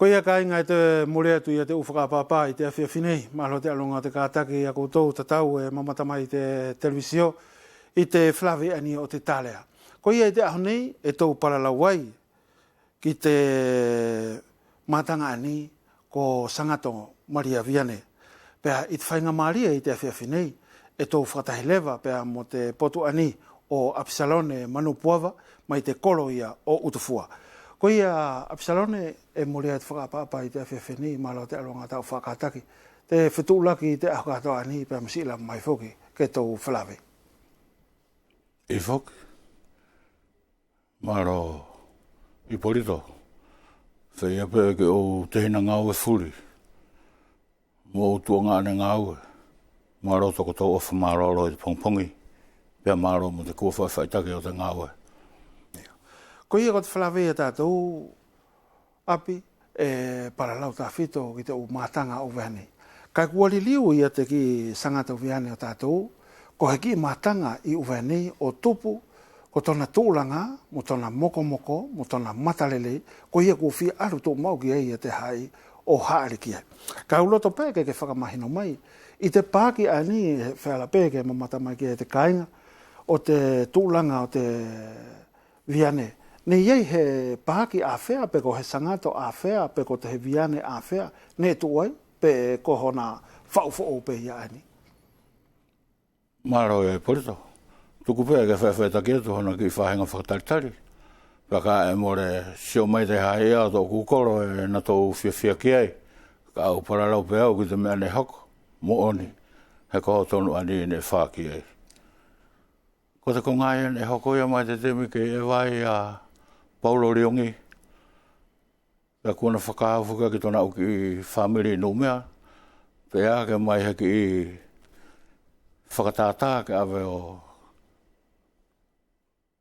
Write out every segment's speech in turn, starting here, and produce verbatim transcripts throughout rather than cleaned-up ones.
Koia kāiga ʻe toe mole atu ia te ʻu fakaʻapaʻapa ʻi te afiafi nei. Mālō te ʻaluʻaga ʻo te kātaki ia koutou tatau ʻe mamata mai ʻi te televisio ʻi te felāveʻi ʻaeni ʻo te Talea. Koia ʻi te ʻaho nei ʻe tou palalau ai ki te mataga ʻaeni ko Sagato Malia Viane. Pea ʻi te faigamālie ʻi te afiafi nei ʻe tou fakatahi leva pea mo te potu ʻaeni ʻo ʻApisalone Manupuava mai te kolo ia ʻo Utufua. Koia ʻApisalone, ʻe mole atu te fakaʻapaʻapa ʻi te afiafi nei, mālō te ʻaluʻaga ʻo tau fakakātaki, te fetuʻulaki ʻi te ʻaho katoa ʻaeni pea mo siʻi lava mai foki ki tou felāveʻi. ʻIo foki. Mālō Ipolito. Feia pe ke ʻou tehina gāue fuli mo ʻou tuʻaga ʻae gāue. Mālō tokotou ʻofa mālōlō ʻi te pogipogi. Pea mālō mo te kua faʻifaʻitaki ʻo te gāue. Koia ko te felāveʻi ʻa tātou ʻapi ʻe palalau tafito ki te ʻu mataga ʻo ʻUvea nei. Kaʻe kua liliu ia te kiʻi Sagato Viane ʻo tātou ko he kiʻi mataga ʻi ʻUvea nei ʻo tupu ko tona tuʻulaga mo tona mokomoko mo tona matalelei, koia kua fia alu tuʻumaʻu ki ai ia te hahaʻi ʻo haʻele ki ai. Kaʻe au loto pe ke ke fakamahino mai ʻi te pahaki ʻaeni, he feala pe ke mamata mai ki ai te kāiga, ʻo te tuʻulaga ʻo te Viane. Neʻe ʻi ai he pahaki ʻāfea, pe ko he sagato ʻāfea, pe ko te he Viane ʻāfea neʻe tuʻu ai, pe ko hona faʻu foʻou pe ia ʻaeni? Mālō ia Ipolito. Tuku pe ke faʻifaʻitaki atu hona kiʻi faʻahiga fakatalitali. Pea kaʻe mole sio mai te hahaʻi ʻo toku kolo ʻe natou fiafia ki ai. Kaʻe au palalau pe au ki te meʻa neʻe hoko. Moʻoni. He ko hotonu ʻaeni neʻe fā ki ai. Ko te koga ia neʻe hoko ia mai te temi kei ʻeva ai ia Paulo Liogi. Pea kua na fakahaofi ki tona ʻu kiʻi famili ʻi Numea. Pea ke mai he kiʻi fakatātā ke ʻave ʻo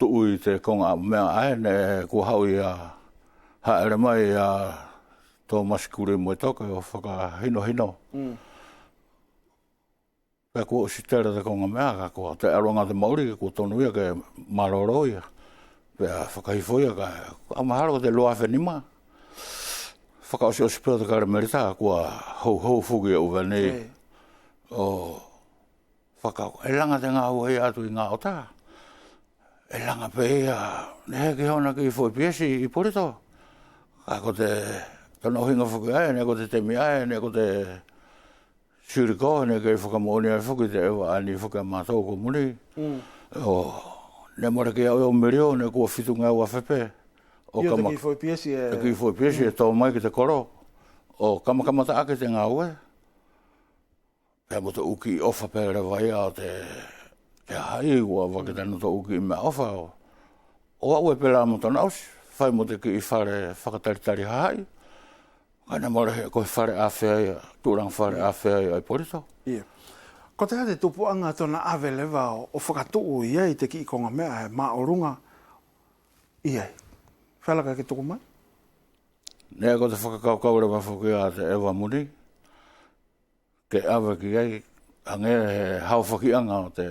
tuʻu ʻi te koga meʻa ʻae neʻe kua haʻu ia, haʻele mai ia Tomasi Kulimoetoke ʻo fakahinohino. Mm. Pea kua ʻosi tele te koga meʻa, kaʻe ko te ʻaluʻaga ʻo te maʻuli kua tonu ia ke malolo ia. Pea fakahifo ia kaʻe, kaʻe mahalo ko te lua afe nima. Fakaʻosiʻosi pe ʻo te kalamelita, kua houhou foki ia ʻUvea nei. Ei. ʻO faka-, ʻe laga te gaue ia atu ʻi gaʻota. ʻE laga pe ia, neʻe heʻeki hona kiʻi foʻi piesi Ipolito. Kaʻe ko te, tona ʻuhiga foki ʻae, neʻe ko te temi ʻae, neʻe ko te siliko, neʻe kei fakamoʻoni ai foki te ʻeva ʻaeni foki ʻa matou ko muli. Mm. ʻO, neʻe mole kei aʻu ia ʻo milio, neʻe kua fitu geau afe pe. ʻO io, te kama-, kiʻi foʻi piesi ʻe, te kiʻi foʻi piesi ʻe, mm, tō mai ki te kolo. ʻO kamakamataʻaki te gaue. Pea mo te ʻu kiʻi ʻofa pe leva ia ʻo te, te hahaʻi, ʻua vake tana ʻu kiʻi meʻa ʻofa ʻo, ʻo aʻu ʻe pela mo tona ʻosi, fai mo te kiʻi fale fakatalitali hahaʻi. Kaʻe neʻe mole he, ko he fale ʻāfea ia, tuʻulaga fale ʻāfea ia Ipolito. Ia. Kotea te tupuʻaga tona ʻave leva ʻo, ʻo fakatuʻu ia ʻi te kiʻi koga meʻa ʻe maʻoluga ia. Felaka ke tuku mai. Neʻe ko te fakakaukau leva foki ia te ʻeva muli. Ke ʻave ki ai, hage he haofakiʻaga ʻo te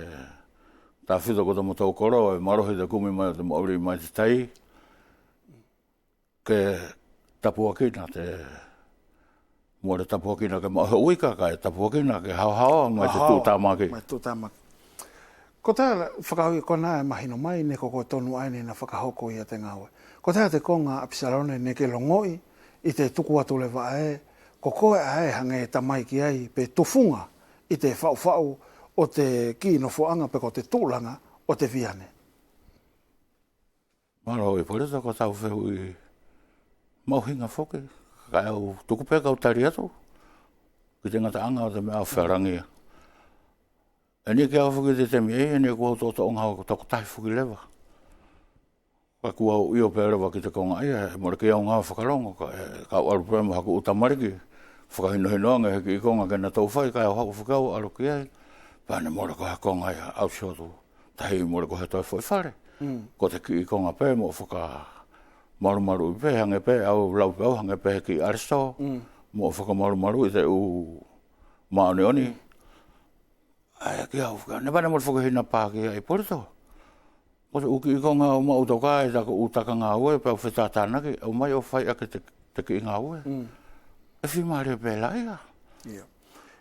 tafito ko tomatou kolo, ʻe malohi te kumi mai ʻo te maʻuli mai te tai. Ke tapuakina te, mole tapuakina ke maʻu he ʻu ika, kaʻe tapuakina ke haohaoa mai te tuʻutamaki. Mai te tuʻutamaki. Kotea fakaʻuhi ko ʻena ʻe mahino mai neʻe ko koe tonu ʻaeni neʻe fakahoko ia te gaue. Kotea te koga ʻApisalone neʻe ke logoʻi ʻi te tuku atu leva ʻae, ko koe ʻae hage tamai ki ai pe tufuga ʻi te faʻufaʻu ʻo te kiʻi nofoʻaga pe ko te tuʻulaga ʻo te Viane. Mālō Ipolito, ko tau fehuʻi maʻuhiga foki, kaʻe au tuku pe kau tali atu ki te gataʻaga ʻo te meʻa ʻo fealagia. ʻE neʻe kei au foki te temi ʻaia, ʻe neʻe kua au toʻotoʻoga ʻo tokotahi foki leva. Kaʻe kua au ʻio pe leva ki te koga ʻaia, ʻe mole kei au gaue fakalogo, kaʻe, kaʻe au alu pe mo haku ʻu tamaliki, fakahinohino age he kiʻi koga ke natou fai, kaʻe au haʻu foki au alu ki ai. Pea neʻe mole ko he koga ia, au sio atu, tahi mole ko he toe foʻi fale. Mm. Ko te kiʻi koga pe moʻo fakamalumaluʻi pe, hage pe au lau pe au, hage pe he kiʻi ʻalesito, mm, moʻo fakamalumaluʻi te ʻu maʻoniʻoni. Mm. ʻAe, kia au faka, neʻe mole foki hina paki ia Ipolito. Ko te ʻu kiʻi koga ʻo maʻu toka ʻi taku ʻu taka gaue, pea au fetatanaki, ʻomai ʻo fai ake te te kiʻi gaue. ʻE fimalie pe la ia.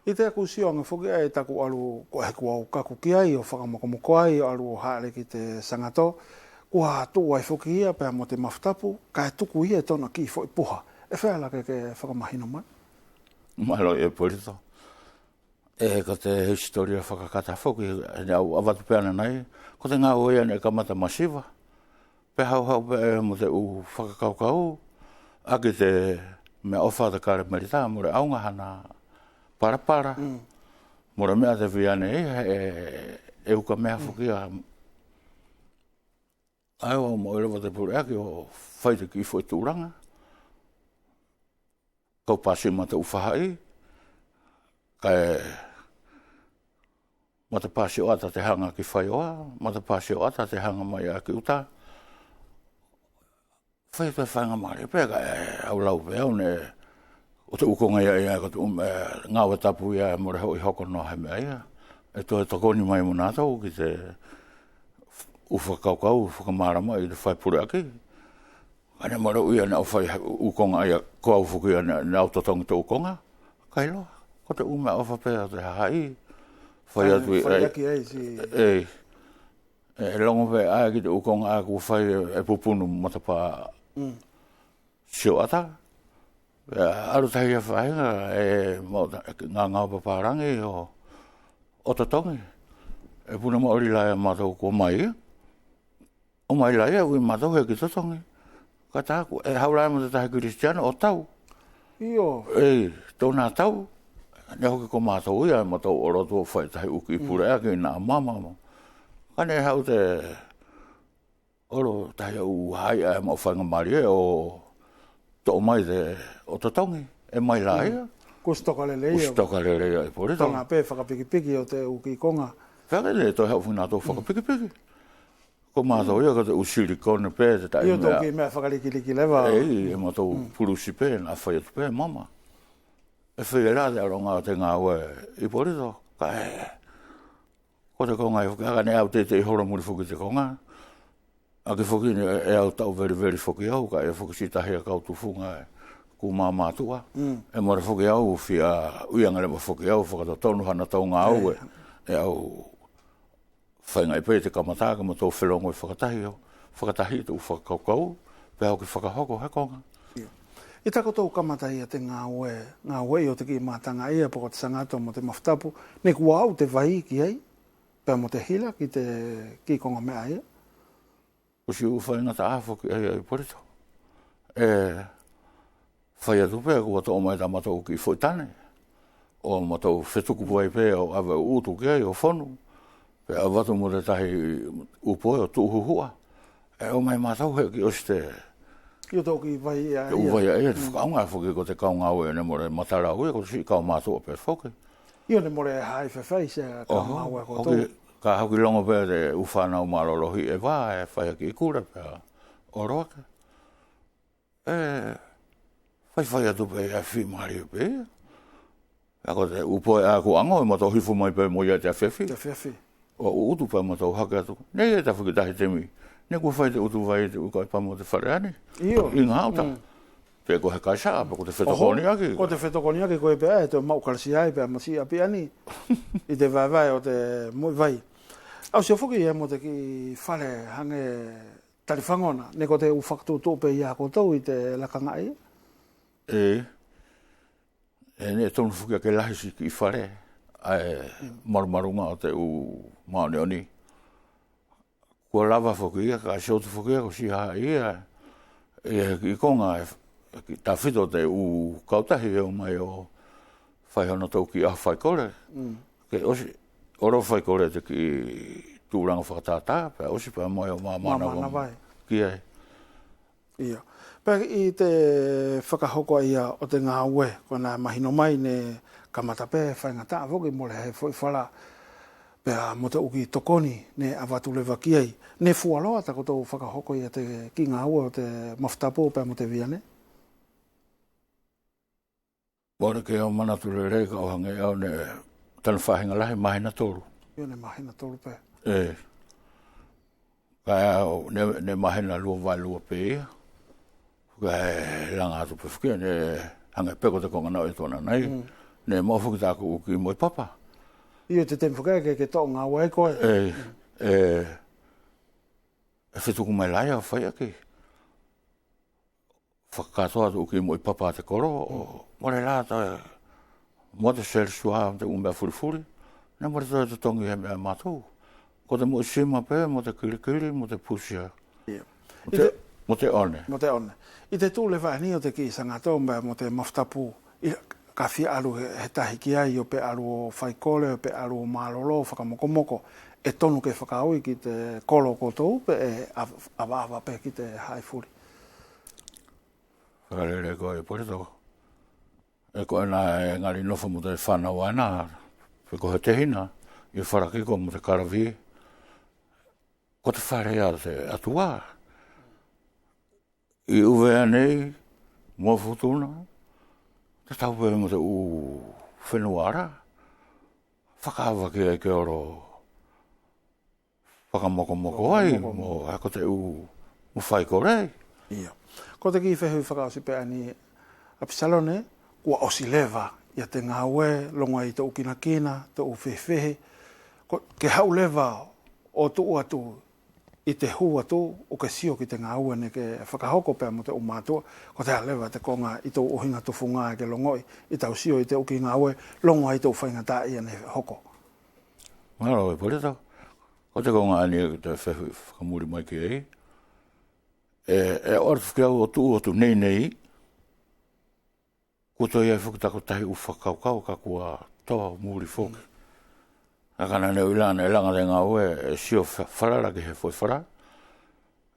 ʻI te aku sio age foki ʻae taku alu, ko ʻae kua au kaku ki ai ʻo fakamokomoko ai ʻo alu ʻo haʻele ki te sagato, kua tuʻu ai foki ia pea mo te mafu tapu kaʻe tuku ia tona kiʻi foʻi puha. ʻE feala ke ke fakamahino mai? Malo Ipolito. ʻE ko te hisitolia fakakata foki, ʻe au avatu pe ananai, ko te gaue ia neʻe kamata masiva. Pea hauhau pe mo te ʻu fakakaukau ʻaki te meʻa ʻofa te kalemelita, mole ʻaoga hana palapala. Mole meʻa te viane ia ʻe, ʻe uka meʻa foki ia. ʻAe au maʻu leva te puleʻaki ʻo fai te kiʻi foʻi tulaga. Kau pasi ma te ʻu faʻahi, kaʻe mata pasi ʻo ata te haga ki Faioa, mata pasi ʻo ata te haga mai ia ki ʻuta. Fai pe faiga mali pe kaʻe au lau pe au neʻe ʻo te ʻu koga ia ia ko te ʻu meʻa gaue tapu ia ʻe mole hoʻi hoko noa he meʻa ia. ʻE toe tokoni mai mo natou ki te ʻu fakakaukau, fakamalama ʻi te fai puleʻaki. Kaʻe neʻe mole ui ia neʻe au fai ʻu koga ia, ko au foki ia neʻe, neʻe au totogi te ʻu koga. Kailoa, ko te ʻu meʻa ʻofa pe ʻo te hahaʻi. Fai atu ʻi ai. ʻEi. ʻE logo pe ʻae ki te ʻu koga ʻae kua fai ʻe pupunu matapa sioʻata. Pea alu tahi ia faʻahiga ʻe maʻu ta-, gagao papalagi ʻo, ʻo totogi. ʻE puna maʻuli la ia matou kua mai ia. ʻO mai la ia ui matou he ki totogi. Ka taku, ʻe hau la ia mo te tahi kilisitiano ʻo tau. Io. ʻEi, tona tau. Neʻe hoki ko matou ia, matou olo atu ʻo fai tahi ʻu kiʻi puleʻaki na mama. Kaʻe neʻe hau te olo tahi ʻu hahaʻi ʻae maʻu faiga malie ʻo toʻo mai te, ʻo totogi, ʻe mai la ia. Kua sitoka lelei ia. Kua sitoka lelei ia Ipolito. Toga pe fakapikipiki ʻo te ʻu kiʻi koga. Kaʻe neʻe toe haʻu foki natou fakapikipiki. Ko matou ia ko te ʻu silikone pe te taʻi meʻa. Io, tou kiʻi meʻa fakalikiliki leva. ʻEi, ʻe matou pulusi pe, na fai atu pe mama. ʻE feia la te ʻaluʻaga ʻo te gaue Ipolito, kaʻe ko te koga ia foki, kaʻe neʻe au teitei holo muli foki te koga. ʻAki foki neʻe au taʻu veliveli foki au, kaʻe foki si tahi ʻa kau tufuga ʻe kua mamatuʻa. ʻE mole foki au fia ui age leva foki au fakatotonu hana tou gaue. ʻE au faigaʻi pe te kamata ke matou felogoʻi fakatahi ʻo, fakatahi te ʻu fakakaukau, pea hoki fakahoko he koga. ʻI takotou kamata ia te gaue, gaue ʻi ʻo te kiʻi mataga ia, pe ko te sagato mo te mafu tapu, neʻe kua aʻu te vai ki ai, pea mo te hila ki te kiʻi koga meʻa ia. Ko siʻi ʻu faigataʻa foki ʻaia Ipolito. ʻE fai atu pe kua toʻo mai tamatou kiʻi foʻi tane. ʻO matou fetuku vai pe ʻo ʻave ʻu utu ki ai ʻo fonu. Pea ʻavatu mo te tahi ʻu poe ʻo tuʻu huhuʻa. ʻE ʻomai matou he kiʻi ʻosi te. Ki ʻotou kiʻi vai ia. Te ʻu vai ia, ʻe fakaʻaoga foki ko te kau gaue neʻe mole matala au ia, ko te siʻi kau matuʻa pe foki. Io neʻe mole haʻi fefai se kau gaue ko tou. Ka hoki logo pe te ʻu fanau malolohi ʻe va, ʻe fai he kiʻi kule pea olo ake. ʻE faifai atu pe ia fimalie pe ia. Ia ko te ʻu poe ʻae kua ʻago ʻe matou hifo mai pe mo ia te afiafi. Te afiafi. ʻO ʻu utu pea matou hake atu. Neʻe ia tafoki tahi temi. Neʻe kua fai te utu vai te ʻu kai pea mo te fale ʻaeni. Io. ʻI gauta. Pe ko he kaisaʻa, pe ko te fetokoniʻaki. Ko te fetokoniʻaki koe pe ʻae, te maʻu kalasia ai pea mo siʻi ʻapi ʻaeni. ʻI te vaevae ʻo te moʻi vai. Au sio foki ia mo te kiʻi fale hage Talifagona, neʻe ko te ʻu fakatuʻutuʻu pe ia ko tou ʻi te lakaga ʻaia? ʻE, ʻe neʻe tonu foki ake lahi siʻi kiʻi fale, ʻae malumaluga ʻo te ʻu maʻoniʻoni. Kua lava foki ia, kaʻe sio atu foki ia ko siʻi hahaʻi ia, ʻi he kiʻi koga, ʻe kiʻi tafito te ʻu kautahi ʻe ʻomai ʻo fai honatou kiʻi ʻaho faikole. Ke ʻosi, olo faikole te kiʻi tulaga fakatātā, pea ʻosi pea mo ʻomai ʻo mamanava ki ai. Io. Pea ʻi te fakahoko ʻaia ʻo te gaue, ko ʻena mahino mai neʻe kamata pe faigataʻa foki mole he foʻi fala, pea mo te ʻu kiʻi tokoni neʻe ʻavatu leva ki ai. Neʻe fualoa takotou fakahoko ia te kiʻi gaue ʻo te mafu tapu pea mo te viane? Mole kei au manatu lelei kaʻe ʻo hage au neʻe tana faʻahiga lahi mahina tolu. Io neʻe mahina tolu pe. ʻE. Kaʻe au neʻe, neʻe mahina lua vaelua pe ia. Kua laga atu pe foki neʻe hage pe ko te koga naʻa ʻe tuʻu anai. Neʻe maʻu foki taku ʻu kiʻi moʻi papa. Io, te temi foki ke, ke toʻo gaue ai koe. ʻE, ʻe, ʻe fetuku mai la ia ʻo fai ake. Fakakatoa atu ʻu kiʻi moʻi papa ʻa te kolo, ʻo mole la ta mo te selisua, mo te ʻu meʻa fulifuli, neʻe mole toe totogi he meʻa ʻa matou. Ko te moʻi sima pe, mo te kilikili, mo te pusia. Io. Mo te, mo te one. Mo te one. ʻI te tuʻu leva ʻaeni ʻo te kiʻi sagato, mo te mafu tapu, ʻi, ka fia alu he, he tahi ki ai ʻo pe alu ʻo faikole, ʻo pe alu ʻo malolo, fakamokomoko, ʻe tonu ke fakaaui ki te kolo ʻo koutou, pe ʻe av-, avaava pe ki te haʻi fuli. Fakalele koe Polito. ʻE ko ena ʻe gali nofo mo te fanau ʻaena, pe ko he tehina, ʻi Falakiko mo te Kalavie. Ko te fale ʻa te ʻAtua. ʻI ʻUvea nei, mo Futuna, tatau pe mo te ʻu fenua la, fakaava ki ai ke olo fakamokomoko ai, mo, ʻa ko te ʻu, mo faikole ai. Io. Ko te kiʻi fehuʻi fakaʻosi pe ʻaeni ʻApisalone, kua ʻosi leva ia te gaue, logo ai te ʻu kinakina, te ʻu fehifehi, ko, ke haʻu leva ʻo tuʻu atu ʻi te hu atu, ʻo ke sio ki te gaue neʻe ke fakahoko pea mo te ʻu matuʻa, kotea leva te koga ʻi tou ʻuhiga tufuga ʻe ke logoʻi, ʻi tau sio ʻi te ʻu kiʻi gaue, logo ai te ʻu faigataʻaʻia neʻe hoko. Malo e Polito. Ko te koga ʻaeni ʻe te fehuʻi fakamuli mai ki ai. ʻE, ʻe ʻoatu foki au ʻo tuʻu atu nei nei. Kua toe ʻi ai foki taku tahi ʻu fakakaukau kaʻe kua toa muli foki. ʻAkana neʻe ui la neʻe laga te gaue ʻe sio fa-, falala ki he foʻi falala.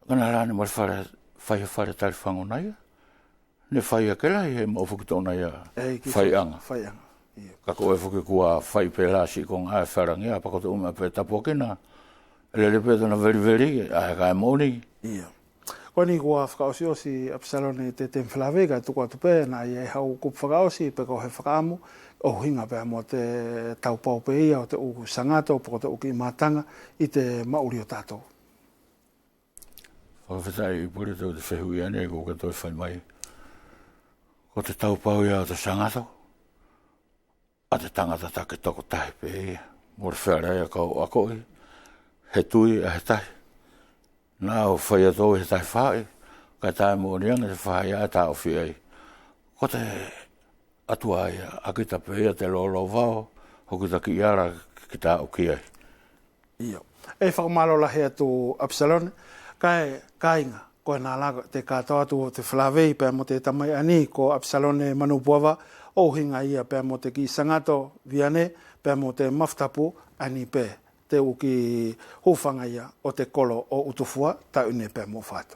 ʻAkana la neʻe mole fale, fai he fale talifagona ia. Neʻe fai ake la ʻi he maʻu foki tona ia faiʻaga. Faiʻaga. Io. Kaʻe ko ʻoe foki kua fai pe la siʻi koga ʻe fealagia, pea ko te ʻu meʻa pe tapuakina. ʻE lele pe tona veliveli, ʻae kaʻe moʻoni. Io. Ko ʻaeni kua fakaʻosiʻosi ʻApisalone te temi felavei kaʻe tuku atu pe, naʻa ʻi ai hau kupu fakaʻosi, pe ko he fakaʻamu, ʻuhiga pea mo te taupau pe ia ʻo te ʻu sagato, pe ko te ʻu kiʻi mataga, ʻi te maʻuli ʻo tatou. Fakafetaʻi Polito te fehuʻi ʻaeni kua ke toe fai mai. Ko te taupau ia ʻo te sagato, ʻa te tagata take tokotahi pe ia. Mole feala ia kau akoʻi, he tui ʻa he tahi. Naʻa ʻo fai atu ʻi he tahi faʻahi, kaʻe taʻe moʻoni age te faʻahi ʻae ʻe taʻofi ai. Ko te ʻAtua ia, ʻa kita pe ia te lolovao ʻo kita kiʻi ala ke kita ʻo ki ai. Io. ʻE fakamalo lahi atu ʻApisalone, kaʻe kaiga, ko ena la te katoa atu ʻo te felavei pea mo te tamai ʻaeni ko ʻApisalone Manupuava, ʻo ʻuhiga ia pea mo te kiʻi sagato Viane, pea mo te mafu tapu ʻaeni pe, te ʻu kiʻi hufaga ia ʻo te kolo ʻo Utufua, tau ine pea mo fatu.